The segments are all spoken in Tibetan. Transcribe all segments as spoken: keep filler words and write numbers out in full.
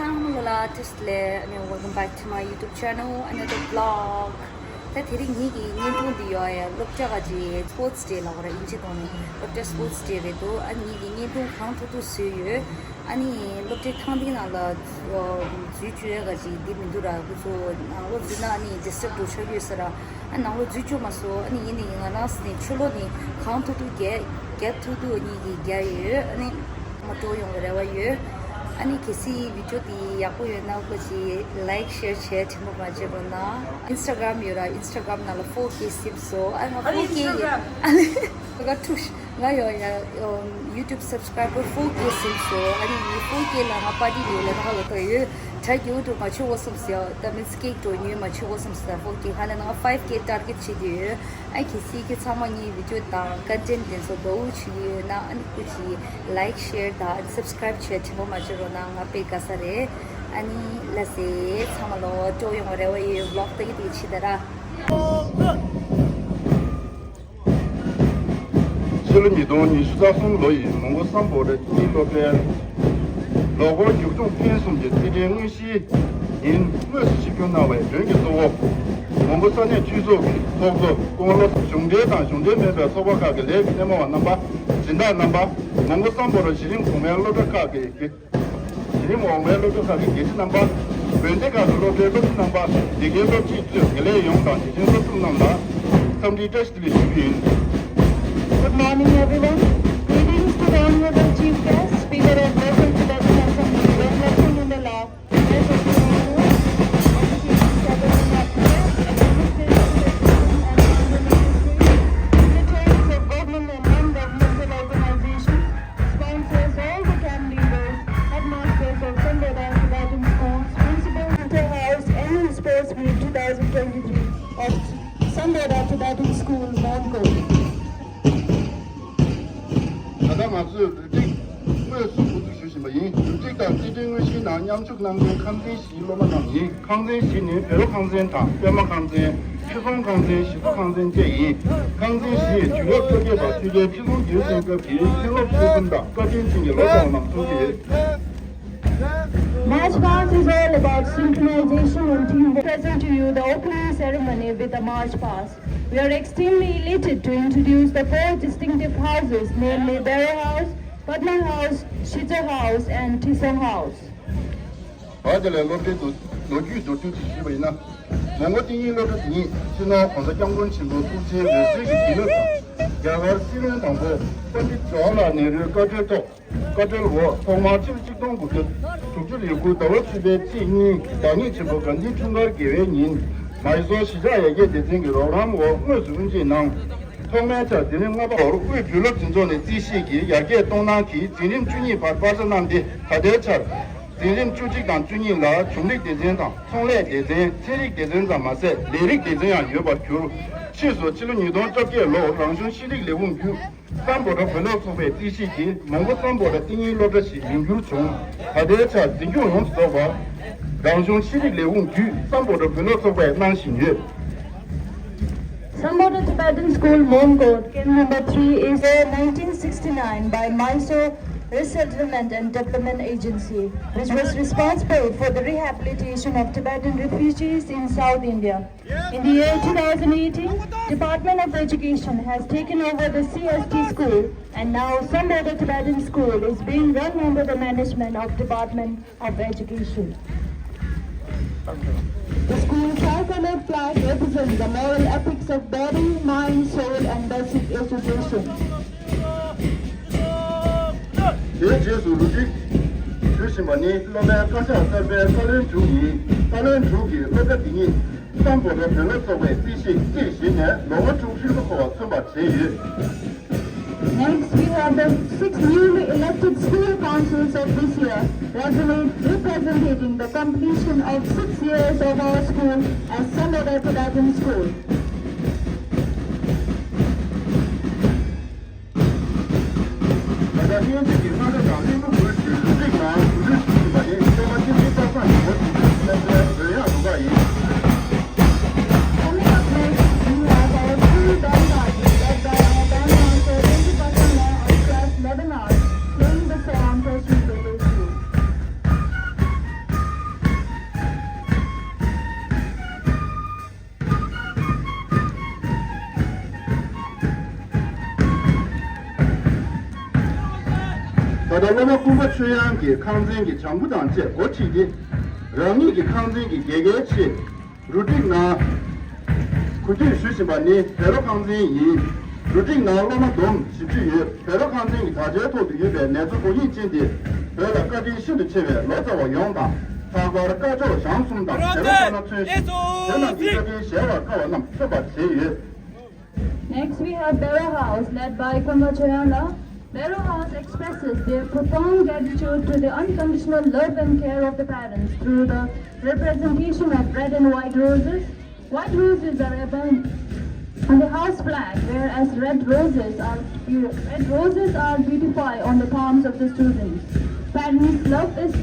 ཚང་མ་ལ་བཀྲ་ཤིས་བདེ་ལེགས། ཨ་ནི། Welcome back to my YouTube channel, another vlog. ད་དེ་རིང་ངེད་ཀྱི་བརྙན་ཐུང་འདི་ཡོད་ཡ། སློབ་གྲྭ་ག་ཅིག་སྤོར་ཊི་སི་ཌེ་ལབ་དགོས་རེད། ཨིན་ཇི་ཐོག་ནས་སློབ་གྲྭ་སྤོར་ཊི་སི་ཌེ་རེད་འདུག་ཨ་ནི་ངེད་ཀྱི་བརྙན་ཐུང་གང་ཐུབ་ཐུབ་བཟོས་ཡོད། ཨ་ནི་སློབ་གྲྭའི་ཐང་སྟེང་ནང་ལ་འཛུལ་བཅུག་ཡ་ག་ཅིག་འདི་མི་འདུག་ར། ཁོ་ཚོ་ནང་ལོགས་འཛུལ་ན་ཨ་ནི་ཌི་སི་ཊབ་འགྲོ་ཆགས་ཡོད་ས་ར། ཨ་ནང་ལོགས་འཛུལ་བཅུག་མ་སོང་། ཨ་ནི་ཡིན་ནའི་ང་རང་ཚོ་ནས་ཕྱི་ལོགས་ནས་གང་ཐུབ་ཐུབ་རྒྱབ་རྒྱབ་ཐུབ་ཐུབ་ཨ་ནི་གི་རྒྱབ་ཡོད། ཨ་ནི་མ་སྤྲོ་ཡོང་བའི་རེ་བ་ཡོད། ཨ་ནི་གལ་སྲིད་བི་ཌི་ཡོ་འདི་ཡག་པོ་ཡོད་ན་ཁོ་ཅིག་ལའིཀ་ཤེར་བྱས་དྲན་པ་མ་བརྗེད་རོགས་གནང་། ཨིན་སི་ཊ་གྷ་རམ་ཡོད་ར། ཨིན་སི་ཊ་གྷ་རམ་ནང་ལ་ཕོར་ཀེ་སླེབས་སོང་། ཨ་ང་ཕོར་ཀེ་ཡིན། ཨ་ནི་ང་ཐུག་ང་ཡོང་ཡ། ཡུ་ཊུབ་སབ་སི་ཀ་རའི་བར་ཕོར་ཀེ་ཟིན་སོང་། ཨ་ནི་ངའི་ཕོར་ཀེ་ལ་ང་པར་ཊི་ཡོད་ལ་ང་ལ་ཐོག་ཡོད། དྲ་རྒྱུ་དུ་མ་ཆུ་བོ་སམ་སི། ད་མིན་སི་ཀེག་འགྲོ་ཉུལ་མ་ཆུ་བོ་སམ་སི། ཕོར་ཀེ་ཁ་ལ་ང་ཕའིབ་ཀེ་ཊར་གེཊ་བྱེད་དུ་ཡོད། ཨ་གལ་སྲིད་ཁྱེད་ཚང་མ་ངའི་བི་ཌི་ཡོ་དང་ཀོན་ཊེན་ཊི་དེ་ཚོ་དགའ་བོ་བྱེད་ཀྱི་ཡོད་ན་ཨ་ནི་སྐུ་མཁྱེན་ལའིཀ་ཤེར་དང་སབ་སི་ཀ་རའིབ་བྱས་དྲན་པ་མ་བརྗེད་རོགས་གནང་། ང་དཔེ་དགའ་ས་རེད། ཨ་ནི་ལགས་སེ་ཚང་མ་ལོ་སྤྲོ་ཡོང་བ་རེ་བ་ཡོད། བི་ལོག་ལྟ་གི་དེ་ཕྱི་ད་ར། ཕྱི་ལོ་ཉིས་སྟོང་ཉི་ཤུ་རྩ་གསུམ་ལོ་ཡི་མོན་གྷོ་སམ་བྷོ་ཊ་གཉིས་སློབ་གྲྭའི་ལོ་འཁོར་རྒྱུག་མཆོང་འཕེན་གསུམ་གྱི་རྩེད་འགྲན་དངོས་གཞིའི་ཉིན་དངོས་སུ་ཆིབས་བསྒྱུར་གནང་བའི་མགྲོན་གྱི་གཙོ་བོ། མོན་གྷོ་ས་གནས་ཆོས་ཚོགས་ཀྱི་ཚོགས་གཙོ་སྐུ་ངོ་བློ་བཟང་གཞུང་འབྲེལ་དང་གཞུང་འབྲེལ་མིན་པའི་ཚོགས་པ་ཁག་གི་ལས་ཀྱི་སྣེ་མོ་བ་རྣམ་པ། སྦྱིན་བདག་རྣམ་པ། མོན་གྷོ་སམ་བྷོ་ཊ་གཞི་རིམ་གོང་མའི་སློབ་གྲྭ་ཁག་གི་དགེ། གཞི་རིམ་འོག་མའི་སློབ་གྲྭ་ཁག་གི་དགེ་ཆེ་རྣམ་པ། དགོན་སྡེ་ཁག་གི་སློབ་གྲྭའི་སློབ་ཕྲུག་རྣམ་པ། དགེ་རྒན་སློབ་སྤྱི་གཙོས་དགེ་ལས་ཡོངས་དང་དགེ་ཆེ་སློབ་ཕྲུག་རྣམས་ལ་འཚམས་འདྲིའི་བཀྲ་ཤིས་བདེ་ལེགས་ཞུ་རྒྱུ་ཡིན། Good morning, everyone. Greetings to the Honorable Chief Guest, Speaker of Local Tibetan Assembly, Venerable Singh Mandala, Mayor of Tiruvannamalai, Education Secretary of Tibetan Administration and Honorable Ministry, dignitaries of government and non-governmental organizations, sponsors, all the camp leaders, headmasters of Sambodha Tibetan Schools, principals, Inter House Annual Sports Meet two thousand twenty-three of Sambodha Tibetan School, Monko. ད་ལྟ་ང་ཚོས་གྲ་སྒྲིག་དངོས་སུ་འགོ་འཛུགས་ཞུ་བཞིན་པ་ཡིན། གྲ་སྒྲིག་དང་རྩེད་འགྲན་དངོས་གཞིའི་ནང་མཉམ་ཞུགས་གནང་མཁན་ཁང་ཚན་བཞིའི་སློབ་མ་རྣམས་ཡིན། ཁང་ཚན་བཞི་ནི་བོད་ལྷོ་ཁང་ཚན་དང་པད་མ་ཁང་ཚན། ཁྲི་སྲོང་ཁང་ཚན། ཞི་འཚོ་ཁང་ཚན་བཅས་ཡིན། ཁང་ཚན་བཞིས་དུས་རབས་བཅོ་བརྒྱད་པ་ཆོས་རྒྱལ་ཁྲི་སྲོང་ལྡེའུ་བཙན་སྐབས་ཀྱི་མཁན་སློབ་ཆོས་གསུམ་དང་བཀའ་དྲིན་ཅན་གྱི་སློབ་གྲོགས་རྣམས་ཚོགས་ཀྱི་ཡོད། March past is all about synchronization and teamwork. Present to you the opening ceremony with the march past. We are extremely elated to introduce the four distinctive houses, namely Bero House, Padma House, Shicho House, and Trisong House. བར་དེ་ལ་སློབ་གྲྭའི་མདོར་བསྡུས་མདོར་བསྡུས་ཤིག་ཞུས་པ་ཡིན་ན། མོན་གྷོ་ཏིང་ཡིག་སློབ་གྲྭ་དེ་ཉིད་སྤྱི་ནོར་༸གོང་ས་༸སྐྱབས་མགོན་ཆེན་པོ་ཐུགས་རྗེའི་འོད་ཟེར་གྱི་མདུན་ལམ་དང་། རྒྱ་གར་སྲིད་བློན་དང་པོ་པཎྜི་ཏ་ཇ་ཝ་ཧར་ལལ་ནེ་རུའི་བཀའ་འཁྲོལ་ཐོག་བཀའ་འཁྲོལ་འོག་ཐོག་མར་ཕྱི་ལོ་ཆིག་སྟོང་དགུ་བརྒྱ་དྲུག་ཅུ་རེ་དགུ་ཟླ་བ་བཅུ་པའི་ཚེས་གཉིས། བདག་ཉིད་ཆེན་པོ་གྷན་དྷིའི་འཁྲུངས་སྐར་དགེ་བའི་ཉིན། མའི་སོར་གཞིས་ཆགས་ཡར་རྒྱས་སྡེ་ཚན་གྱི་རོགས་རམ་འོག་དངོས་སུ་དབུ་འབྱེད་གནང་། ཐོག་མའི་ཆར་དེ་རིང་སྔ་པ་ཧོར་དབུས་བོད་སློབ་འཛིན་ཚོགས་ནས་རྩིས་བཞེས་ཀྱིས་ཡར་རྒྱས་གཏོང་གནང་གིས་འཛིན་རིམ་བཅུ་གཉིས་བར་པར་ཆ་གནང་སྟེ། ད་ལྟའི་ཆར་འཛིན་རིམ་བཅུ་གཅིག་དང་བཅུ་གཉིས་ལ་ཆུང་རིགས་སྡེ་ཚན་དང་ཚོང་ལས་སྡེ་ཚན། ཚན་རིག་སྡེ་ཚན་ཙམ་མ་ཟད་ལས་རིགས་སྡེ་ཚན་ཡང་ཡོད་པར་གྱུར། ཕྱིས་སུ་ཕྱི་ལོ་ཉིས་སྟོང་བཅོ་བརྒྱད་ལོར་རང་གཞུང་ཤེས་རིག་ལས་ཁུངས་བརྒྱུད། སམ་བྷོ་ཊ་བོད་སློབ་ཚོགས་པའི་རྩིས་བཞེས་ཀྱིས་མོན་གྷོ་སམ་བྷོ་ཊ་ཏིང་ཡིག་སློབ་གྲྭ་ཞེས་མིང་བསྒྱུར་བྱུང་། ད་ལྟའི་ཆར་འཛིན་སྐྱོང་ཡོངས་སུ་རྫོགས་པ་རང་གཞུང་ཤེས་རིག་ལས་ཁུངས་བརྒྱུད་སམ་བྷོ་ཊ་བོད་སློབ་ཚོགས་པས་གནང་བཞིན་ཡོད། Sambodha Tibetan School, Mongkot, Ken number three is a nineteen sixty-nine by Mysore Resettlement and Development Agency, which was responsible for the rehabilitation of Tibetan refugees in South India. In the year two thousand eighteen, Department of Education has taken over the C S T school, and now Sambodha Tibetan School is being run under the management of Department of Education. The school's tricoloured flag represents the moral ethics of body, mind, soul, and basic education. དེའི་རྗེས་སུ་རུ་སྒྲིག་ཞུ་བཞིན་པ་ནི་སློབ་མའི་བཀའ་ཤག་གསར་པའི་བཀའ་བློན་དྲུག་ཡིན། བཀའ་བློན་དྲུག་གིས་སློབ་གྲྭ་འདི་ཉིད་སམ་བྷོ་ཊ་བོད་སློབ་ཚོགས་པའི་རྩིས་ཞིབ་རྩིས་གཞི་ནས་ལོ་ངོ་དྲུག་ཧྲིལ་པོ་འཁོར་བ་མཚོན་པར་བྱས་ཡོད། Next, we have the six newly elected school councils of this year, represent- representing the completion of six years of our school as Sambodha Tibetan School. ད་ལྟ་སྔོན་ཆད་ཀྱི་སྔ་དྲོ་དང་གླེན་པོ་འགུལ་གྱི་རུ་སྒྲིག་ནང་གོ་སྒྲིག་ཞུ་བཞིན་པ་ནི་སློབ་མ་བཅུ་བཞི་རྩ་གསུམ་གྱི་འགོ་ཁྲིད་པའི་སློབ་གྲྭའི་བོད་ཡག་རུ་ཁག་ཡིན། Coming up next, we have our school band party led by our band master Renju Pasangma of class eleven R, playing the song Toshi Toshi. སློབ་མ་ཀུན་དགའ་ཆོས་དབྱངས་ཀྱིས་ཁང་ཚན་གྱི་བྱང་བུ་དང་བཅས་སྒོ་ཁྲིད་དེ། རང་ཉིད་ཀྱི་ཁང་ཚན་གྱི་རྒྱལ་ཁའི་ཆེད་རུ་སྒྲིག་ནང་གུས་འདུད་ཞུ་བཞིན་པ་ནི་བཻ་རོ་ཁང་ཚན་ཡིན། རུ་སྒྲིག་ནང་སློབ་མ་བསྡོམས་བཞི་བཅུ་ཡོད། བཻ་རོ་ཁང་ཚན་གྱི་དར་ཆའི་ཐོག་ཏུ་ཡོད་པའི་ནེ་ཙོ་མགོ་རྙིང་ཅན་དེ་བོད་ལ་བཀའ་དྲིན་ཤིན་ཏུ་ཆེ་བའི་ལོ་ཙཱ་བ་ཡོངས་དང་། ལྷག་པར་སྐ་ཅོག་ཞང་གསུམ་དང་བཻ་རོ་ཁོ་ན་མཚོན་ཞིང་། དེ་རྣམས་ཀྱི་བཀའ་དྲིན་གཞལ་བར་དཀའ་བ་རྣམས་མཚོན་པར་བྱས་ཡོད། Next, we have Bero House, led by Kangma Choyang La. Bero House expresses their profound gratitude to the unconditional love and care of the parents through the representation of red and white roses. White roses are abundant on the house flag, whereas red roses are beau- red roses are beautified on the palms of the students. Parents' love is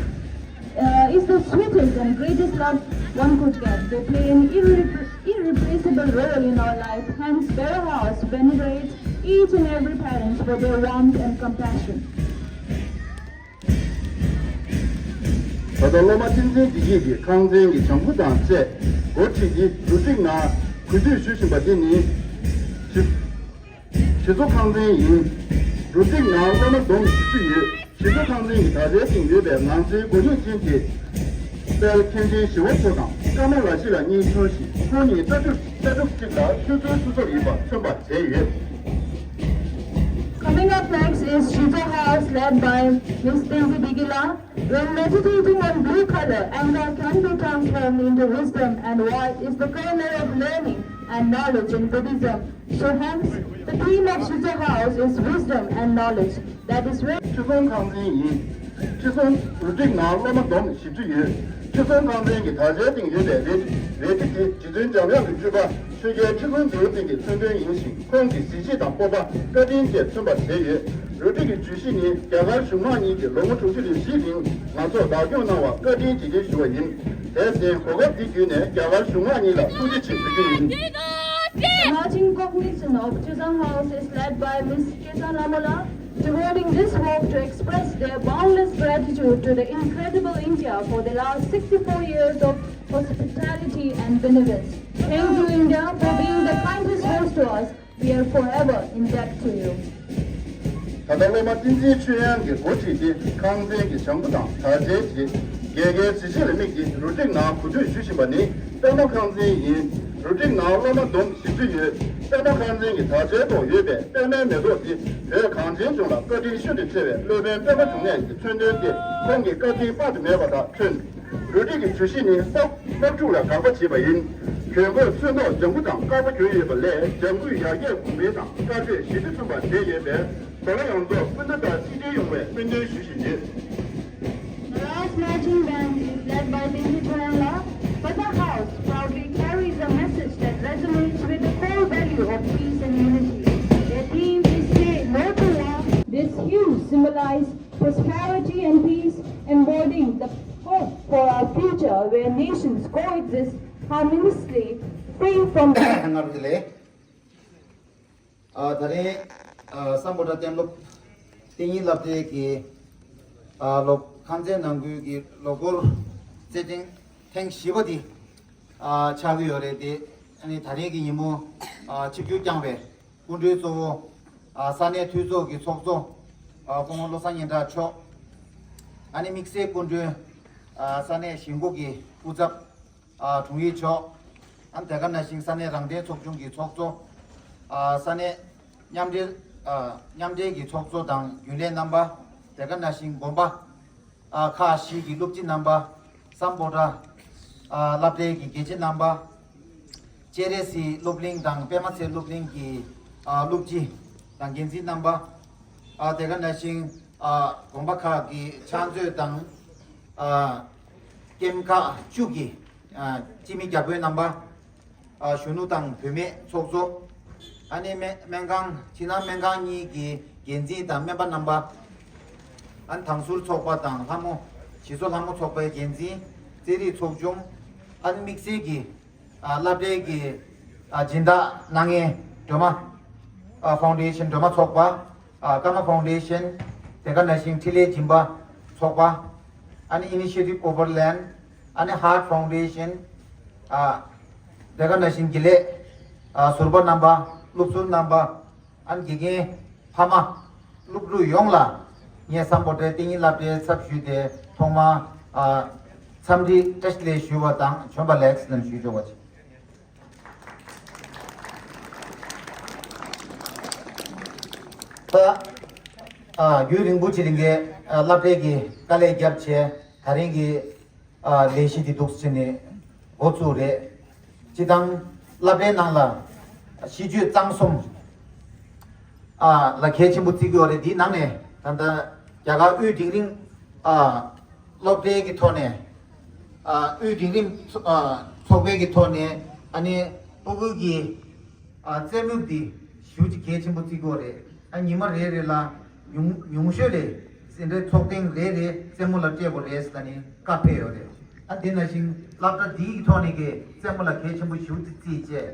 uh, is the sweetest and greatest love one could get. They play an irrepl- irreplaceable role in our life. Hence, Bero House venerates each and every parent for their warmth and compassion. ད་ལྟ་སློབ་མ་བསྟན་འཛིན་བདེ་སྐྱིད་ཀྱིས་ཁང་ཚན་གྱི་བྱང་བུ་དང་བཅས་སྒོ་ཁྲིད་དེ་རུ་སྒྲིག་ནང་གུས་འདུད་ཞུ་བཞིན་པ་འདི་ནི། གྲི་གྲི་མཚོ་ཁང་ཚན་ཡིན། རུ་སྒྲིག་ནང་སློབ་མ་བསྡོམས་བཞི་བཅུ་ཡོད། གྲི་མཚོ་ཁང་ཚན་གྱི་དར་ཆའི་སྟེང་ཡོད་པའི་ངང་ཚན་མགོ་རྙིང་ཅན་དེ། དཔལ་མཁན་ཆེན་ཞི་བ་འཚོ་དང་ཀརྨ་ལ་ཤཱི་ལ་གཉིས་མཚོན་ཞིང་། ཁོང་གཉིས་ལྟ་གྲུབ་ལྟ་གྲུབ་གཅིག་ལ་ཆོས་ཚུལ་སོ་སོར་ཡིན་པ་མཚོན་པར་བྱས་ཡོད། Coming up next is Shizo House, led by Miss Tenzi Bigila. When meditating on blue color, anger can be transformed into wisdom, and white is the color of learning and knowledge in Buddhism. So hence, the theme of Shizo House is wisdom and knowledge. That is where ཁྲི་སྲོང་ཁང་ཚན་ཡིན། ཁྲི་སྲོང་རུ་སྒྲིག་ནང་སློབ་མ་བསྡོམས་བཞི་བཅུ་ཡོད། ཁྲི་སྲོང་ཁང་ཚན་གྱི་དར་ཆའི་སྟེང་ཡོད་པའི་རལ་གྲི། རལ་གྲི་དེ་རྗེ་བཙུན་འཇམ་དབྱངས་ཀྱི་སྤྲུལ་པ་ཆོས་རྒྱལ་ཁྲི་སྲོང་ལྡེའུ་བཙན་གྱི་མཚོན་དོན་ཡིན་ཞིང་། ཁོང་གི་གཟི་བརྗིད་དང་སྤོབས་པ་བཀའ་དྲིན་བཅས་མཚོན་པར་བྱས་ཡོད། རལ་གྲི་གི་བརྗོད་གཞི་ནི་རྒྱ་གར་གཞུང་མང་གཉིས་ཀྱིས་ལོ་ངོ་དྲུག་ཅུ་རེ་བཞིའི་རིང་ང་ཚོར་བདག་སྐྱོང་གནང་བར་བཀའ་དྲིན་རྗེས་དྲན་ཞུ་བ་ཡིན། དེར་བརྟེན་གོ་སྐབས་འདི་བརྒྱུད་ནས་རྒྱ་གར་གཞུང་མང་གཉིས་ལ་ཐུགས་རྗེ་ཆེ་ཞུ་རྒྱུ་ཡིན། The marching cognizance of Chuzang House is led by Miss Kesa Lamola, devoting this walk to express their boundless gratitude to the incredible India for the last sixty-four years of hospitality and benevolence. Thank you, India, for being the kindest host to us. We are forever in debt to you. ད་ལྟ་སློབ་མ་བསྟན་འཛིན་ཆོས་དབྱངས་ཀྱིས་འགོ་ཁྲིད་དེ་ཁང་ཚན་གྱི་བྱང་བུ་དང་དར་ཆའི་རྗེས་རྒྱལ་ཁའི་གཟི་བརྗིད་ལ་དམིགས་ཏེ་རུ་སྒྲིག་ནང་གུས་འདུད་ཞུ་བཞིན་པ་ནི་པདྨ་ཁང་ཚན་ཡིན། རུ་སྒྲིག་ནང་སློབ་མ་བསྡོམས་བཞི་བཅུ་ཡོད། པདྨ་ཁང་ཚན་གྱི་དར་ཆའི་ཐོག་ཡོད་པའི་པདྨའི་མེ་ཏོག་དེ་བོད་གངས་ཅན་ལྗོངས་ལ་བཀའ་དྲིན་ཤིན་ཏུ་ཆེ་བའི་སློབ་དཔོན་པདྨ་འབྱུང་གནས་ཀྱི་མཚོན་དོན་ཏེ་ཁོང་གི་བཀའ་དྲིན་དཔག་ཏུ་མེད་པ་དག་མཚོན། རུ་སྒྲིག་གི་བརྗོད་གཞི་ནི་སྟག་སྟག་ཕྲུག་ལ་དགག་པ་བྱེད་པ་ཡིན། གྱོན་གོས་ཚོན་མདོག་ལྗང་གུ་དང་དཀར་པོ་གྱོན་ཡོད་པ་ལས་ལྗང་གུའི་ཡར་རྒྱས་གོང་འཕེལ་དང་དཀར་པོས་ཞི་བདེ་མཚོན་པར་བྱས་ཡོད་པས། གོ་ལ་ཡོངས་རྫོགས་སྤུན་ཟླ་དག་གཅིག་སྒྲིལ་ཡོང་བའི་སྨོན་འདུན་ཞུ་བཞིན་ཡོད། The last marching band is led by Tenzin Choyang La. But the house proudly carries a message that resonates with the core value of peace and unity. Their theme is Say No to War. This hue symbolizes prosperity and peace, embodying the hope for a future where nations coexist harmoniously, free from ང་རུ་དེ་ལས། ཨ། ད་རིང་ཨ། སམ་བྷོ་ཊ་གཏན་སློབ་གཏན་ཉིན་བསླབ་གྲྭའི་གི་ཨ། སློབ་ཁང་ཚན་ནང་ཁུལ་གྱི་སློབ་འཁོར་རྩེད་འགྲན་ཐེངས་བཞི་པ་འདི་ཨ། ཆགས་ཀྱི་ཡོད་རེད་དེ། ཨ་ནི་ད་རིང་གི་ཉིན་མོ་ཨ། ཆིབས་བསྒྱུར་བསྐྱངས་པའི་སྐུ་མགྲོན་གཙོ་བོ་ཨ། ས་གནས་འཐུས་ཚོགས་ཀྱི་ཚོགས་གཙོ་ཨ། སྐུ་ངོ་བློ་བཟང་སྙན་གྲགས་མཆོག་ཨ་ནི་དམིགས་བསལ་སྐུ་མགྲོན་ཨ། ས་གནས་གཞིས་འགོ་གི་སྐུ་ཚབ། ཨ། དྲུང་ཡིག་མཆོག་ཨ། དེ་ག་ནང་བཞིན་ས་གནས་རང་བདེན་ཚོགས་ཆུང་གི་ཚོགས་གཙོ། ཨ། ས་གནས་མཉམ་འབྲེལ་ཨ། མཉམ་འབྲེལ་གྱི་ཚོགས་གཙོ་དང་རྒྱུན་ལས་རྣམ་པ། དེ་ག་ནང་བཞིན་དགོན་པ་ཨ། ཁག་བཞི་གི་སློབ་སྤྱི་རྣམ་པ། སམ་བྷོ་ཊ་ཨ། སློབ་གྲྭའི་གི་དགེ་ཆེ་རྣམ་པ། སྤྱན་རས་གཟིགས་སློབ་གླིང་དང་པདྨ་ཚེ་སློབ་གླིང་གི་ཨ། སློབ་སྤྱི་དང་འགན་འཛིན་རྣམ་པ། ཨ། དེ་ག་ནང་བཞིན་ཨ། དགོན་པ་ཁག་གི་ཕྱག་མཛོད་དང་ཨ། ཀེམ་ཁག་བཅུ་གི་ཨ། སྤྱི་མི་བརྒྱ་དཔོན་རྣམ་པ། ཨ། གཞོན་ནུ་དང་བུད་མེད་ཚོགས་གཙོ། ཨ་ནི་སྨན་སྨན་ཁང་ཕྱི་ནང་སྨན་ཁང་གཉིས་ཀྱི་འགན་འཛིན་དང་སྨན་པ་རྣམ་པ། ཨ་ནི་དྭང་ཟུར་ཚོགས་པ་དང་ལྷ་མོ་ཞི་རྩོལ་ལྷ་མོ་ཚོགས་པའི་འགན་འཛིན། རྩེད་རིགས་ཚོགས་ཆུང་། ཨ་ནི་དམིགས་བསལ་གྱི་ཨ། སློབ་གྲྭའི་གི་ཨ། སྦྱིན་བདག་གནང་མཁན་སྒྲོལ་མ་ཨ། ཕའུན་ཌེ་ཤན་སྒྲོལ་མ་ཚོགས་པ། ཨ། ཀརྨ་ཕའུན་ཌེ་ཤན། དེ་ག་ནང་བཞིན་འཕྲིན་ལས་སྦྱིན་པ་ཚོགས་པ། ཨ་ནི་ཨི་ནི་ཤི་ཡེ་ཊིབ་ཨོ་ཝར་ལེན། ཨ་ནི་ཧརཊ་ཕའུན་ཌེ་ཤན། ཨ། དེ་ག་ནང་བཞིན་དགེ་ལས་ཨ། ཟུར་པ་རྣམ་པ། སློབ་ཟུར་རྣམ་པ། ཨ་ནི་དགེ་རྒན་ཕ་མ། སློབ་ཕྲུག་ཡོངས་ལ་ ངས་སམ་བྷོ་ཊའི་གཏན་ཉིན་སློབ་གྲྭའི་ཚབ་ཞུས་ཏེ་ཐོག་མར་ཨ་འཚམས་འདྲི་བཀྲ་ཤིས་བདེ་ལེགས་ཞུ་བ་དང་བྱོན་པ་ལེགས་ལབ་ཞུ་ཆོག་པ་བྱས། ད་ཨ་རྒྱུན་རིང་པོ་ཅིག་རིང་གི་ཨ་སློབ་གྲྭའི་གི་དཀའ་ལས་བརྒྱབ་བྱས་ད་རིང་གི་ཨ་ལས་གཞི་འདི་འདུག་སེ་བྱས་ནས་འགོ་བཙུགས་རེད། སྤྱི་བཏང་སློབ་གྲྭའི་ནང་ལ་གཤིས་སྤྱོད་གཙང་གསུམ་ཨ་ལ་གལ་ཆེན་པོ་བརྩི་གི་ཡོད་རེད། འདིའི་ནང་ནས་ད་ལྟ་རྒྱ་གར་དབུས་འབྲིང་རིམ་ཨ་སློབ་གྲྭའི་གི་ཐོག་ནས་ཨ་དབུས་འབྲིང་རིམ་ཚོ་ཨ་ཚོགས་པའི་གི་ཐོག་ནས་ཨ་ནི་སྤུ་གུ་གི་ཨ་རྩེད་མོ་འདི་ཞེ་པོ་ཅིག་གལ་ཆེན་པོ་བརྩི་གི་ཡོད་རེད། ཨ་ཉི་མ་རེ་རེ་ལ་ཉུང་ཉུང་ཤོས་ལ་འཛིན་གྲྭའི་ཚོགས་ཐེངས་རེ་རེ་རྩེད་མོ་ལ་སྤྲད་དགོས་རེད་ཟེར་ནས་བཀའ་ཕེབས་ཡོད་རེད། ཨ་དེ་ནང་བཞིན་སློབ་གྲྭ་འདིའི་ཐོག་ནས་ཀྱི་རྩེད་མོ་ལ་གལ་ཆེན་པོ་ཞེ་པོ་ཅིག་བརྩིས་བྱས།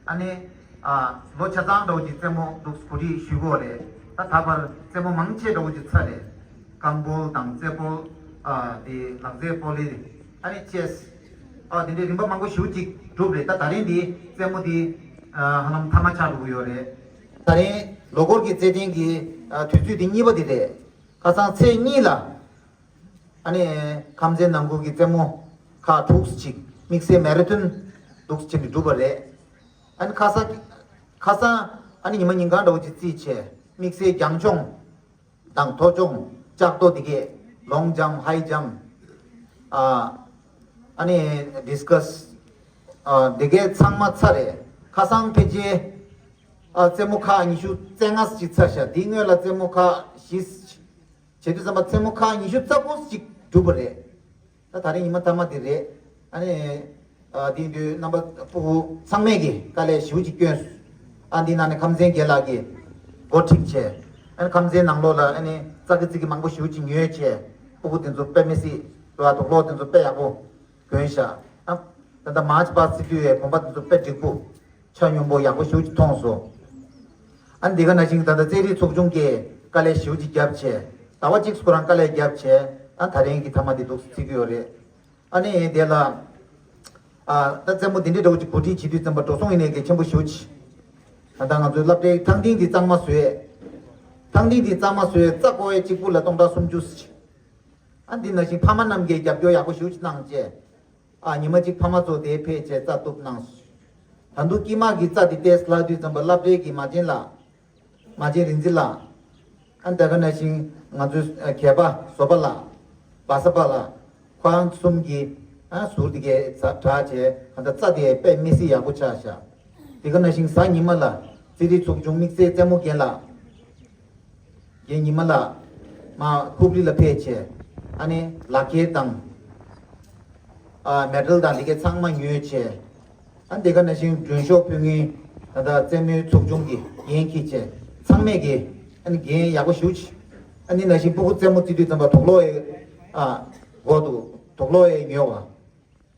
ཨ་ནི་ཨ་ལོ་ཆ་ཚང་འདྲ་བོ་ཅིག་རྩེད་མོ་འདུག་གོ་སྒྲིག་ཞུ་གི་ཡོད་རེད། ད་ད་བར་རྩེད་མོ་མང་ཆེ་འདྲ་བོ་ཅིག་ཚར་རེད། རྐང་སྤོལ་དང་རྩེ་སྤོལ་ཨ་དེ་ལག་རྩེད་སྤོ་ལོ་ཨ་ནི་ཅེས་ཨ་དེ་འདྲའི་རིམ་པ་མང་པོ་ཞེ་པོ་ཅིག་གྲུབ་རེད། ད་ད་རིང་འདི་རྩེད་མོ་འདི་ཨ་ཧ་ལམ་མཐའ་མ་ཆགས་འགྲོ་གི་ཡོད་རེད། ད་རིང་ལོ་འཁོར་གྱི་རྩེད་འགྲན་གྱི་ཨ་དུས་ཚོད་འདི་གཉིས་པ་འདི་རེད། ཁ་སང་ཚེས་གཉིས་ལ་ཨ་ནི་ཁམས་ཚན་ནང་ཁུལ་གྱི་རྩེད་མོ་ཁག་དྲུག་ཅིག་དམིགས་བསལ་མེ་ར་ཐོན་འདུག་ཅིག་གྲུབ་པ་རེད། ཨ་ནི་ཁ་སང་ཁ་སང་ཨ་ནི་ཉི་མ་ཉིན་གང་འདྲ་བོ་ཅིག་རྩིས་བྱས་དམིགས་བསལ་རྒྱང་མཆོང་དང་མཐོ་མཆོང་ལྕགས་རྡོ་དེ་གས་ལོང་ཇམ་ཧའི་ཇམ་ཨ་ཨ་ནི་ཌིས་ཀ་སི་ཨ་དེ་གས་ཚང་མ་ཚར་རེད། ཁ་སང་ཕལ་ཆེར་ཨ་རྩེད་མོ་ཁག་ཉི་ཤུ་རྩ་ལྔ་ཅིག་ཚར་ཤག་དེའི་སྔོན་ལ་རྩེད་མོ་ཁག་བཞི་བྱེད་དུས་ཙམ་པ་རྩེད་མོ་ཁག་ཉི་ཤུ་རྩ་དགུ་ཅིག་གྲུབ་པ་རེད། ད་ད་རིང་ཉི་མ་མཐའ་མ་དེ་རེད། ཨ་ནི་ཨ་དེ་དུས་རྣམ་པ་སྤུ་གུ་ཚང་མས་ཀྱི་དཀའ་ལས་ཞེ་པོ་ཅིག་བསྐྱོན་སོང་། ཨ་འདི་ནང་ནས་ཁམས་ཚན་རྒན་ལགས་ཀྱིས་འགོ་ཁྲིད་བྱས། ཨ་ནི་ཁམས་ཚན་ནང་ལོགས་ལ་ཨ་ནི་ཙག་གི་ཙིག་གི་མང་པོ་ཞེ་པོ་ཅིག་ཉོས་བྱས་སྤུ་གུ་དེ་ཚོ་དཔེ་མི་སྲིད་ར་དུག་སློག་དེ་ཚོ་དཔེ་ཡག་པོ་གྱོན་ཤག་ཨ་ད་ལྟ་མཱར་ཆི་པ་སི་སི་དུས་ཡས་གོམ་པ་དེ་ཚོ་དཔེ་འགྲིག་པོ། ཆ་སྙོམས་པོ་ཡག་པོ་ཞེ་པོ་ཅིག་མཐོང་སོང་། ཨ་ནི་འདི་ག་ནང་བཞིན་ད་ལྟ་རྩེད་རིགས་ཚོགས་ཆུང་གིས་དཀའ་ལས་ཞེ་པོ་ཅིག་བརྒྱབ་བྱས། ཟླ་བ་གཅིག་ཁོ་རང་དཀའ་ལས་བརྒྱབ་བྱས། ཨ་ད་རིང་གི་མཐའ་མ་འདི་འདུག་སེ་བརྩི་གི་ཡོད་རེད། ཨ་ནི་དེ་ལ་ཨ་ད་རྩེད་མོ་འདི་འདྲའི་འདྲ་བོ་ཅིག་གོ་སྒྲིག་བྱེད་དུས་ཙམ་པ་འགྲོ་སོང་ཡིན་ནའི་གལ་ཆེན་པོ་ཞེ་པོ་ཅིག་ད་ལྟ་ང་ཚོའི་སློབ་གྲྭའི་ཐང་སྟེང་འདི་གཙང་མ་བཟོས། ཐང་སྟེང་འདི་གཙང་མ་བཟོས་རྩྭ་བརྐོ་བའི་གཅིག་པུ་ལ་སྟོང་ཕྲག་སུམ་ཅུ་ཟེར། ཨ་འདི་ནང་བཞིན་ཕ་མ་རྣམས་ཀྱིས་རྒྱབ་སྐྱོར་ཡག་པོ་ཞེ་པོ་ཅིག་གནང་བྱས། ཨ་ཉི་མ་གཅིག་ཕ་མ་ཚོ་དེ་ཕེབས་བྱས་རྩྭ་གཏུབ་གནང་སོང་། ད་དུང་དཀྱིལ་མ་གི་རྩྭ་དེ་ཏོག་ཙམ་ལྷག་དུས་ཙམ་པ་སློབ་གྲྭའི་གི་མ་བྱན་ལགས། མ་བྱན་རིག་འཛིན་ལགས། ཨ་ད་ག་ནང་བཞིན་ང་ཚོའི་ཨ་མཁས་པ་བཟོ་པ་ལགས། བ་ས་པ་ལགས། ཁོང་གསུམ་གྱིས་ཨ་ཟུར་དེ་གའི་ཛ་དྲག་བྱས་ག་ད་རྩྭ་དེ་དཔེ་མི་སྲིད་ཡག་པོ་ཆགས་ཤག་དེ་ག་ནང་བཞིན་གཟའ་ཉི་མ་ལ་རྩེད་རིགས་ཚོགས་ཆུང་དམིགས་བསལ་རྩེད་མོ་རྒན་ལགས། རྒན་ཉི་མ་ལགས་མར་ཧུབ་རི་ལ་ཕེབས་བྱས། ཨ་ནི་ལག་འཁྱེར་དང་། ཨ་མེ་ཌལ་དང་དེ་གའི་ཚང་མ་ཉོས་བྱས། ཨ་དེ་ག་ནང་བཞིན་མགྲོན་ཤོག་ཕུལ་མཁན་ད་ལྟ་རྩེད་མོའི་ཚོགས་ཆུང་གི་འགན་འཁྱེར་བྱས། ཚང་མས་ཀྱི་ཨ་ནི་འགན་ཡག་པོ་ཞེ་པོ་ཅིག་ཨ་ནི་ནང་བཞིན་སྤུ་གུ་རྩེད་མོ་རྩེ་དུས་ཙམ་པ་དུག་ལོག་ཡས་ཨ་དགོས་འདུག་དུག་ལོག་ཡས་ཉོས་པ།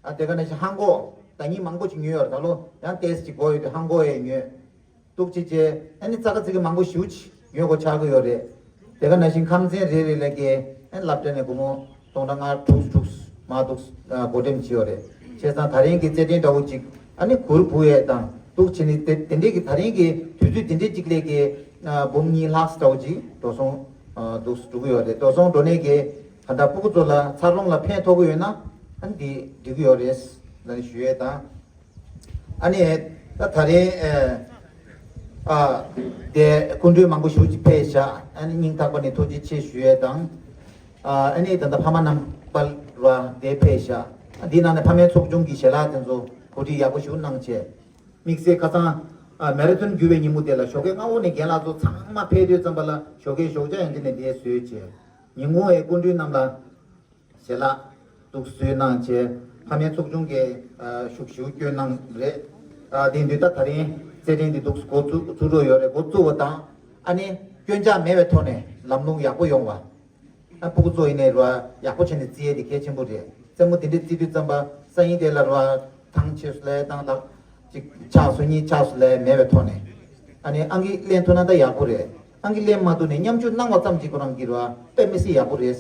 ཨ་དེ་ག་ནང་བཞིན་ཧང་གོ་ཟླ་ཉིན་མང་པོ་ཅིག་ཉོས་ཡོད་རེད། ད་ལོ་ཡང་ཏོག་ཙམ་ཅིག་འགོར་ཡོད་དུས་ཧང་གོ་ཡས་ཉོས། འདུག་ཅེས་བྱས། ཨ་ནི་རྩྭ་ཁ་རྩི་གི་མང་པོ་ཞེ་པོ་ཅིག་ཉོ་དགོས་ཆགས་ཀྱི་ཡོད་རེད། དེ་ག་ནང་བཞིན་ཁམས་ཚན་རེ་རེ་ལ་གི་ཨ་ནི་སློབ་གྲྭ་ནས་སྒོར་མོ་སྟོང་ཕྲག་ལྔ་དྲུག་དྲུག་མ་གཏོགས་ཨ་བགོ་འགྲེམས་བྱས་ཡོད་རེད། བྱས་ཙང་ད་རིང་གི་རྩེད་འགྲན་འདྲ་བོ་ཅིག་ཨ་ནི་གུར་ཕུབ་ཡས་དང་འདུག་བྱས་ནས་དེ་དེ་འདྲས་ཀྱི་ད་རིང་གི་དུས་ཚོད་དེ་འདྲས་ཅིག་ལས་ཀྱི་ཨ་འབུམ་གཉིས་ལྷག་འདྲ་བོ་ཅིག་འགྲོ་སོང་ཨ་འདུག་འགྲོ་གི་ཡོད་རེད། འགྲོ་སོང་འགྲོ་ནས་ཀྱི་ད་ལྟ་སྤུ་གུ་ཚོ་ལ་འཚར་ལོངས་ལ་ཕན་ཐོགས་ཀྱི་ཡོད་ན་ཨ་ནི་འདི་འགྲིག་གི་ཡོད་རེད་ལབ་ནས་ཞུ་ཡས་དང་། ཨ་ནི་ད་ད་རིང་ཨ་ཨ་དེ་སྐུ་མགྲོན་མང་པོ་ཞེ་པོ་ཅིག་ཕེབས་ཤག་ཨ་ནི་སྙིང་ཐག་པ་ནས་ཐུགས་རྗེ་ཆེ་ཞུ་ཡས་དང་། ཨ་ཨ་ནི་ད་ལྟ་ཕ་མ་རྣམ་པ་ར་དེ་ཕེབས་ཤག་ཨ་འདི་ནང་ནས་ཕ་མའི་ཚོགས་ཆུང་གི་ཞལ་ལག་དེ་ཚོ་གོ་སྒྲིག་ཡག་པོ་ཞིག་གནང་བྱས། དམིགས་བསལ་ཁ་སང་ཨ་མེ་ར་ཐོན་བརྒྱུད་པའི་ཉིན་མོ་དེ་ལ་ཞོགས་ཀས་སྔ་པོ་ནས་རྒན་ལགས་ཚོ་ཚང་མ་ཕེབས་དུས་ཙམ་པ་ལ་ཞོགས་ཀས་ཞོགས་ཇ་ཡང་འདི་ནས་འདིར་བཟོས་བྱས། ཉིན་གུང་ཨེ་སྐུ་མགྲོན་རྣམས་ལ་ཞལ་ལག་འདུག་བཟོས་གནང་བྱས། ཕ་མའི་ཚོགས་ཆུང་གིས་ཨ་ཤུགས་ཞེ་པོ་བསྐྱོན་གནང་རེད། ཨ་དེ་དུས་ད་ད་རིང་རྩེད་འགྲན་འདི་འདུག་འགོ་བཙུགས་བཙུགས་འགྲོ་ཡོད་རེད། འགོ་བཙུགས་པ་དང་ཨ་ནི་སྐྱོན་ཆ་མེད་པའི་ཐོག་ནས་ལམ་ལྷོང་ཡག་པོ་ཡོང་བ། ཨ་སྤུ་གུ་ཚོ་ཡིན་ནའི་ར་ཡག་པོ་བྱས་ནས་རྩེ་ཡས་དེ་གལ་ཆེན་པོ་རེད། རྩེད་མོ་དེ་འདྲས་རྩེ་དུས་ཙམ་པ་སང་ཉིན་དེ་ལ་ར་ཐང་ཆད་སོང་ལབ་དང་ལག་ཅིག་ཆག་སོང་གཉིས་ཆག་སོང་ལབ་མེད་པའི་ཐོག་ནས། ཨ་ནི་ཨང་ཀི་ལེན་ཐུབ་ན་ད་ཡག་པོ་རེད། ཨང་ཀི་ལེན་མ་ཐུབ་ནས་མཉམ་ཞུགས་གནང་བ་ཙམ་གྱིས་ཁོ་རང་གི་ར་དཔེ་མི་སྲིད་ཡག་པོ་རེད།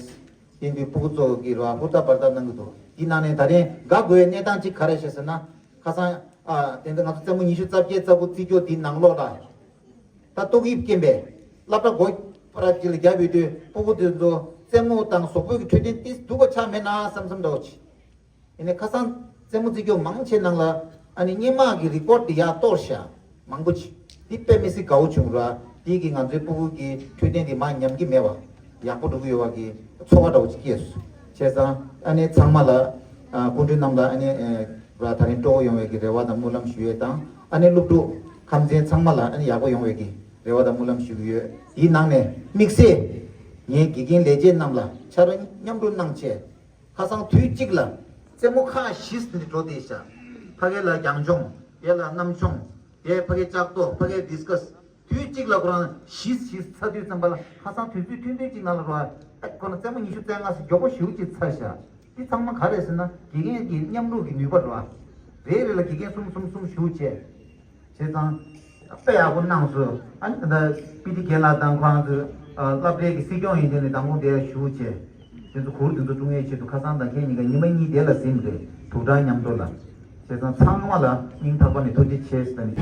དེ་འདུག་སྤུ་གུ་ཚོ་གི་ར་ཧུར་ཐག་འབད་ཐག་གནང་གི་འདུག་དེ་ནང་ནས་ད་རིང་དགའ་དགོས་གནས་སྟངས་གཅིག་ག་རེ་བྱས་ཟེར་ན། ཁ་སང་ཨ་དེ་འདྲ་ང་ཚོ་རྩེད་མོ་ཉི་ཤུ་རྩ་བརྒྱད་རྩ་དགུ་རྩེ་རྒྱུ་དེའི་ནང་ལོགས་ལ། ད་ཏོག་དབྱིབས་རྐྱེན་པས་སློབ་གྲྭ་སྒོ་ ཕ་ར་ཅིག་ལ་རྒྱབ་ཡོད་དུས་སྤུ་གུ་དེ་ཚོ་རྩེད་མོ་དང་གཟུགས་པོའི་འཕྲོད་བསྟེན་ཏིས་སྡུག་པ་ཆགས་མེད་ན་བསམ་བསམ་འདྲ་བོ་ཅིག་ཡིན་ནའི་ཁ་སང་རྩེད་མོ་རྩེ་རྒྱུ་མང་ཆེ་ནང་ལ་ཨ་ནི་སྔོན་མ་གི་རི་ཀོཌ་དེ་ཡར་གཏོར་བཞག་མང་པོ་ཅིག་འདི་དཔེ་མི་སྲིད་དགའ་བོ་བྱུང་ར། འདི་གི་ང་ཚོའི་སྤུ་གུ་གི་འཕྲོད་བསྟེན་དེ་མར་ཉམས་ཀྱི་མེད་པ་ཡག་པོ་འགྲོ་གི་ཡོད་པ་གི་ཚོར་བ་འདྲ་བོ་ཅིག་སྐྱེས་སོང་། བྱས་ཙང་ཨ་ནི་ཚང་མ་ལ་ཨ་སྐུ་མགྲོན་རྣམས་ལ་ཨ་ནི་ཨ་ར་ད་རིང་སྤྲོ་བོ་ཡོང་བའི་གི་རེ་བ་དང་སྨོན་ལམ་ཞུ་ཡས་དང་། ཨ་ནི་སློབ་ཕྲུག་ཁམས་ཚན་ཚང་མ་ལ་ཨ་ནི་ཡག་པོ་ཡོང་བའི་གི་རེ་བ་དང་སྨོན་ལམ་ཞུ་གི་ཡོད། དེའི་ནང་ནས་དམིགས་བསལ་ངའི་དགེ་རྒན་ལས་བྱེད་རྣམས་ལ་ཕྱག་རོགས་མཉམ་རུབ་གནང་བྱས། ཁ་སང་དུས་གཅིག་ལ་རྩེད་མོ་ཁག་བཞི་འདི་འགྲོ་བསྡད་ཤག་ཕ་གི་ལ་རྒྱང་མཆོང་། དེ་ལ་གནམ་མཆོང་། དེ་ཕ་གི་ལྕགས་རྡོ། ཕ་གི་ཌིས་ཀ་སི། དུས་གཅིག་ལ་ཁོ་རང་བཞི་བཞི་ཚར་དུས་ཙམ་པ་ལ་ཁ་སང་དུས་ཚོད་ཐུང་ཐུང་གཅིག་ནང་ལ་རོ། ཨ་ཁོ་རང་རྩེད་མོ་ཉི་ཤུ་རྩ་ལྔ་ཙམ་མགྱོགས་པོ་ཞེ་པོ་ཅིག་ཚར་ཤག་འདི་ཚང་མ་ག་རེ་ཟེར་ན་དགེ་རྒན་གྱི་མཉམ་རུབ་ཀྱི་ནུས་པ་རོ། རེ་རེ་ལ་དགེ་རྒན་གསུམ་གསུམ་གསུམ་ཞུགས་བྱས། བྱས་ཙང་། དཔེ་ཡག་པོ་གནང་སོང་། ཨ་ནི་ད་ལྟ་པི་ཏི་རྒན་ལགས་དང་ཁོ་རང་ཚོའི་ཨ་སློབ་གྲྭའི་གི་སྲིད་སྐྱོང་ཡིན་དུས་ནས་མདང་དགོང་དེར་བཞུགས་བྱས། དེ་ཚོ་གུར་དེ་ཚོ་བཀྲུ་མཁན་ཆེད་དུ་ཁ་སང་དང་ཁྱེད་གཉིས་ཀ་ཉི་མ་གཉིས་དེ་ལ་ཟིན་རེད། དུག་སྦྲང་མཉམ་དུ་ལ། བྱས་ཙང་ཚང་མ་ལ་སྙིང་ཐག་པ་ནས་ཐུགས་རྗེ་ཆེ་ཟེར་ནས།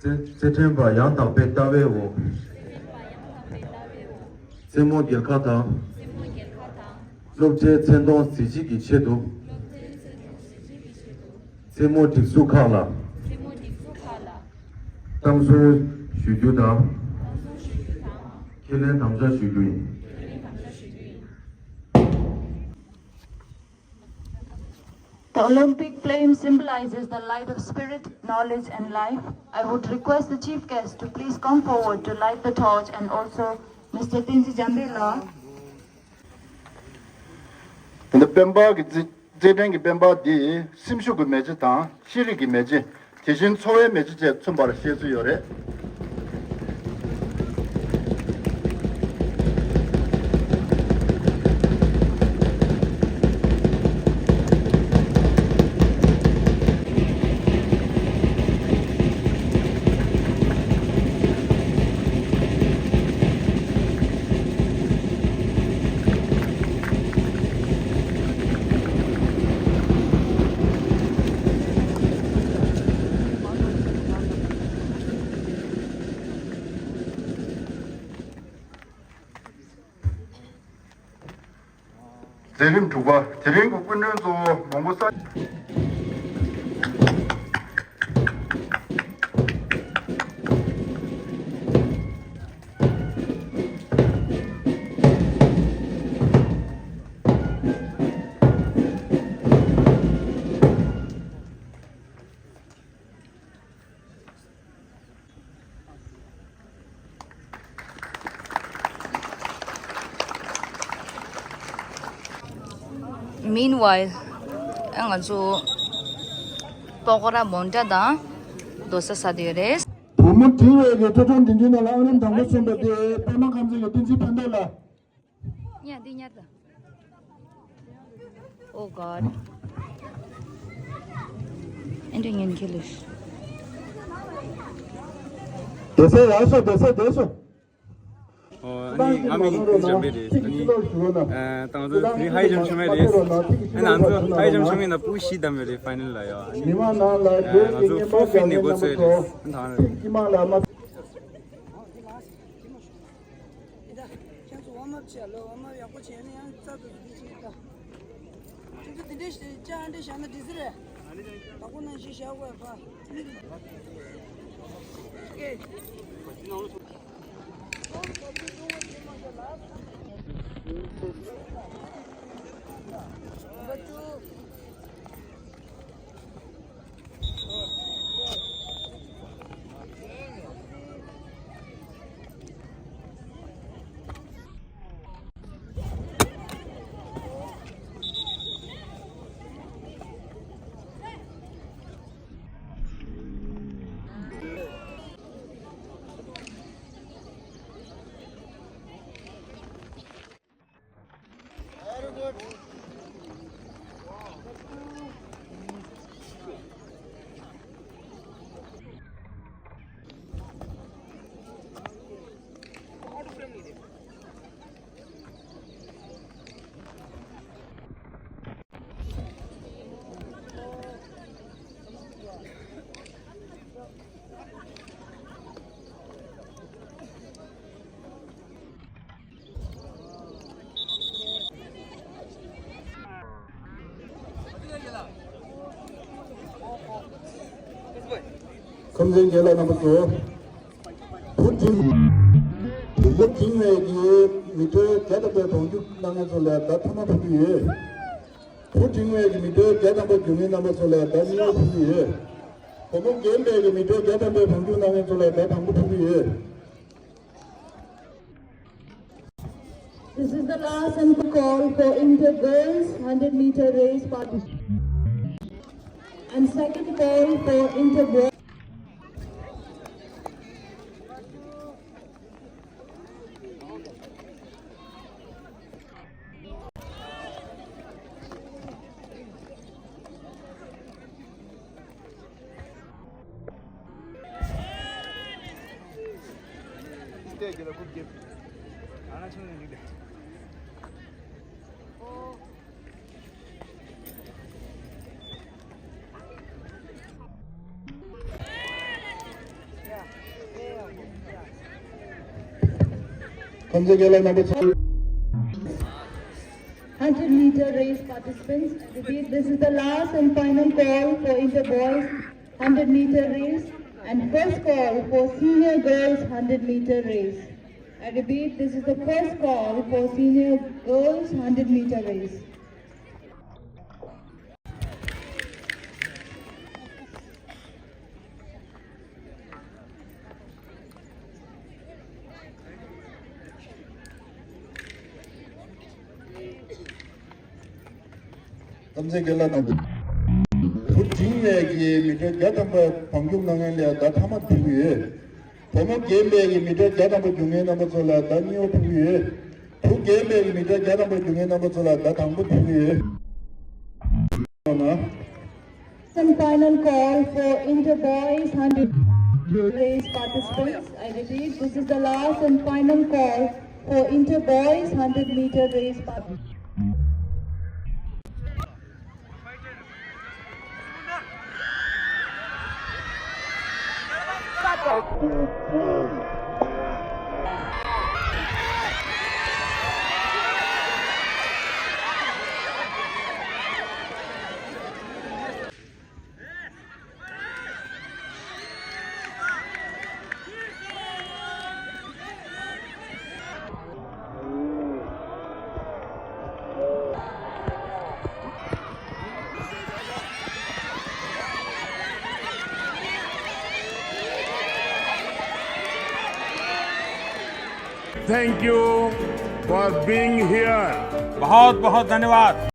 རྩེད་རྩེད་འགྲན་པ་ཡང་དག་པའི་ལྟ་བའི་འོག་རྩེད་མོ་རྒྱལ་ཁ་དང་། སློབ་གྲྭའི་མཚན་མཐོང་གཟི་བརྗིད་ཀྱི་ཆེད་དུ། རྩེད་མོ་སྒྲིག་འཛུགས་ཁག་ལ། གཏམ་གསུང་ཞུ་རྒྱུ་དང་། ཁས་ལེན་དམ་བཅའ་ཞུ་རྒྱུ་ཡིན། The Olympic flame symbolizes the light of spirit, knowledge, and life. I would request the chief guest to please come forward to light the torch and also Mister Tenzin Jambil. ད་ལྟ་སྤེན་པ་གི་རྩེད་རྩེད་འགྲན་གྱི་སྤེན་པ་འདི་སེམས་ཤུགས་ཀྱི་མེ་ལྕེ་དང་ཤེས་རིག་གི་མེ་ལྕེ། དེ་བཞིན་འཚོ་བའི་མེ་ལྕེ་བཅས་མཚོན་པར་བཤད་ཚུལ་ཡོད་རེད། མཛད་རིམ་དྲུག་པ། དེ་རིང་གི་སྐུ་མགྲོན་གཙོ་བོ་མོན་གྷོ་ས། Meanwhile, ང་ཚོ་པོ་ཀོ་ར་མོན་ཏྲ་དང་རྡོ་ས་ཟ་བསྡད་ཡོད་རེད། བུ་མོ་དྲི་བའི་གི་ཐོ་ཐོ་འདི་འདི་ནང་ལ་ཨང་རིམ་དང་པོ་སོན་པ་དེ་པད་མ་ཁམས་ཚན་གྱི་བསྟན་འཛིན་ཕན་ཐོགས་ལགས། ཉར་འདི་ཉར་ད། Oh God. ཨེ་འདྲ་ཉན་ཁྱེད་ལུས། བསྡད་ས་ཡར་སོང་། བསྡད་ས་བསྡད་སོང་། ཨོ། ཨ་ནི་ང་མིང་འཇམ་པའི་རེད། ཨ་ནི། ཨ། ད་ང་ཚོ་དེ་རིང་ཧའི་ཇམ་ཆོ་མེད་རེད། ཨ་ནི་ང་ཚོ་ཧའི་ཇམ་ཆོ་མེད་ན་པུ་ཤི་དམ་པའི་རེད། ཕའི་ནལ་ལ་ཡོད། ཨ་ནི། ཨ། ང་ཚོ་ཕོར་ཕིབ་ནས་འགོ་ཚུགས་རེད། ཨ་ནི་ད་ང་། ཁྱེད་ཚོ་ཝརམ་ཨབ་བྱས་ལོ། ཝརམ་ཨབ་ཡག་པོ་བྱས་ན་ཡང་རྩ་དུ་འདི་བྱེད་ད། ཁྱེད་ཚོ་འདི་འདྲས་ཅ་འདྲས་བཞག་ན་འགྲིག་ས་རེད། ད་ཁོ་ནང་བཞིན་བཞག་དགོས་པ། ཨོ་ཀེ། ཁམས་ཚན་རྒན་ལགས་རྣམ་པ་ཚོ། བུ་འབྲིང་། བུ་འབྲིང་བའི་གི་མི་ཊར་བརྒྱ་ཐམ་པའི་བང་རྒྱུག་གནང་མཁན་ཚོ་ལ་ཟླ་ཐ་མ་ཕུལ་གྱི་ཡོད། བུ་འབྲིང་བའི་གི་མི་ཊར་བརྒྱ་ཐམ་པ་རྒྱུག་མཁན་རྣམ་པ་ཚོ་ལ་ཟླ་གཉིས་པ་ཕུལ་གྱི་ཡོད། བུ་མོ་རྒན་པའི་གི་མི་ཊར་བརྒྱ་ཐམ་པའི་བང་རྒྱུག་གནང་མཁན་ཚོ་ལ་ཟླ་དང་པོ་ཕུལ་གྱི་ཡོད། This is the last and call for inter girls hundred meter race participants. And second call for inter boys. ཁམས་ཚན་རྒན་ལགས་རྣམ་པ་ཚོ། Hundred meter race participants, I repeat, this is the last and final call for inter boys hundred meter race and first call for senior girls hundred meter race. I repeat, this is the first call for senior girls hundred meter race. ཁམས་ཚན་རྒན་ལགས་རྣམ་པ། བུ་འབྲིང་བའི་གི་མི་ཊར་བརྒྱ་ཐམ་པ་བང་རྒྱུག་གནང་མཁན་ལ་ཟླ་ཐ་མ་ཕུལ་གྱི་ཡོད། བུ་མོ་རྒན་པའི་གི་མི་ཊར་བརྒྱ་ཐམ་པ་རྒྱུག་མཁན་རྣམ་པ་ཚོ་ལ་ཟླ་གཉིས་པ་ཕུལ་གྱི་ཡོད། བུ་རྒན་པའི་གི་མི་ཊར་བརྒྱ་ཐམ་པ་རྒྱུག་མཁན་རྣམ་པ་ཚོ་ལ་ཟླ་དང་པོ་ཕུལ་གྱི་ཡོད། And final call for inter boys hundred race participants. I repeat, this is the last and final call for inter boys hundred meter race participants. Thank you for being here. बहुत बहुत धन्यवाद।